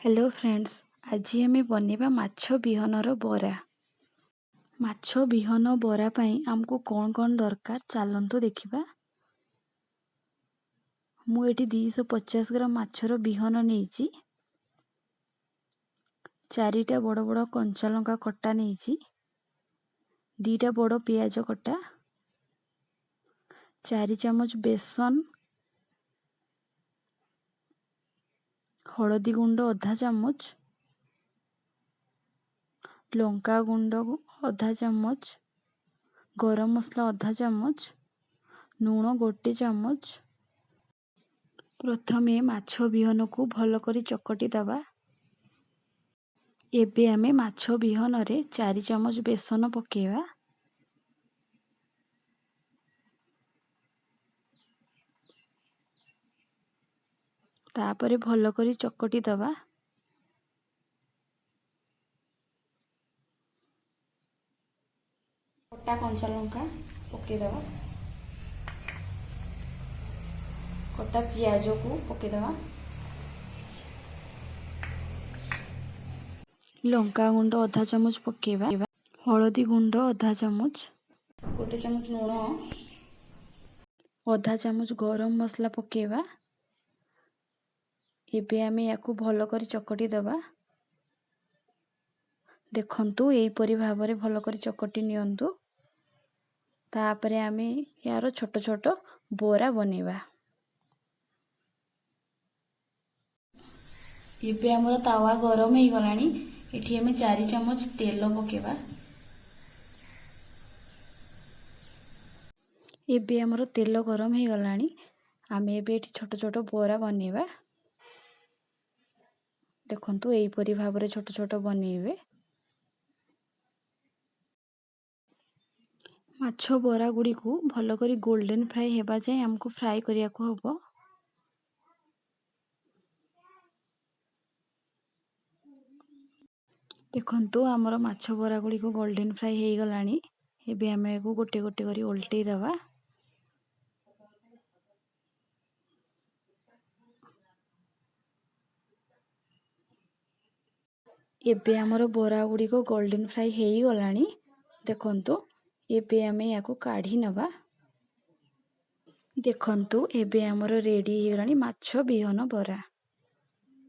Hello friends, ଆଜି ଆମେ ବନେଇବା ମାଛ ବିହନର ବରା। ମାଛ ବିହନ ବରା ପାଇଁ ଆମକୁ କ'ଣ କ'ଣ ଦରକାର ଚାଲନ୍ତୁ ଦେଖିବା। ମୁଁ ଏଠି 250 ଗ୍ରାମ ମାଛର ବିହନ ନେଇଛି, 4ଟା ବଡ଼ ବଡ଼ କଞ୍ଚା ଲଙ୍କା କଟା ନେଇଛି, 2ଟା ବଡ଼ ପିଆଜ କଟା, 4 ଚାମଚ ବେସନ, ହଳଦୀ ଗୁଣ୍ଡ ଅଧା ଚାମଚ, ଲଙ୍କା ଗୁଣ୍ଡ ଅଧା ଚାମଚ, ଗରମ ମସଲା ଅଧା ଚାମଚ, ଲୁଣ 1 ଚାମଚ। ପ୍ରଥମେ ମାଛ ବିହନକୁ ଭଲ କରି ଚକଟି ଦେବା। ଏବେ ଆମେ ମାଛ ବିହନରେ 4 ଚାମଚ ବେସନ ପକାଇବା। ତାପରେ ଭଲ କରି ଚକଟି ଦେବା। କଟା କଞ୍ଚା ଲଙ୍କା ପକାଇଦେବା, କଟା ପିଆଜକୁ ପକାଇଦେବା, ଲଙ୍କା ଗୁଣ୍ଡ ଅଧା ଚାମଚ ପକାଇବା, ହଳଦୀ ଗୁଣ୍ଡ ଅଧା ଚାମଚ, 1 ଚାମଚ ଲୁଣ, ଅଧା ଚାମଚ ଗରମ ମସଲା ପକାଇବା। ଏବେ ଆମେ ୟାକୁ ଭଲ କରି ଚକଟି ଦେବା। ଦେଖନ୍ତୁ ଏହିପରି ଭାବରେ ଭଲ କରି ଚକଟି ନିଅନ୍ତୁ। ତାପରେ ଆମେ ୟାର ଛୋଟ ଛୋଟ ବରା ବନେଇବା। ଏବେ ଆମର ତାୱା ଗରମ ହେଇଗଲାଣି। ଏଠି ଆମେ 4 ଚାମଚ ତେଲ ପକାଇବା। ଏବେ ଆମର ତେଲ ଗରମ ହେଇଗଲାଣି। ଆମେ ଏବେ ଏଠି ଛୋଟ ଛୋଟ ବରା ବନେଇବା। ଦେଖନ୍ତୁ ଏହିପରି ଭାବରେ ଛୋଟ ଛୋଟ ବନେଇବେ। ମାଛ ବରା ଗୁଡ଼ିକୁ ଭଲ କରି ଗୋଲ୍ଡେନ୍ ଫ୍ରାଏ ହେବା ଯାଏଁ ଆମକୁ ଫ୍ରାଏ କରିବାକୁ ହେବ। ଦେଖନ୍ତୁ ଆମର ମାଛ ବରା ଗୁଡ଼ିକ ଗୋଲ୍ଡେନ୍ ଫ୍ରାଏ ହେଇଗଲାଣି। ଏବେ ଆମେ ଏହାକୁ ଗୋଟେ ଗୋଟେ କରି ଓଲଟେଇ ଦେବା। ଏବେ ଆମର ବରା ଗୁଡ଼ିକ ଗୋଲ୍ଡେନ୍ ଫ୍ରାଏ ହେଇଗଲାଣି। ଦେଖନ୍ତୁ ଏବେ ଆମେ ୟାକୁ କାଢ଼ି ନେବା। ଦେଖନ୍ତୁ ଏବେ ଆମର ରେଡ଼ି ହେଇଗଲାଣି ମାଛ ବିହନ ବରା।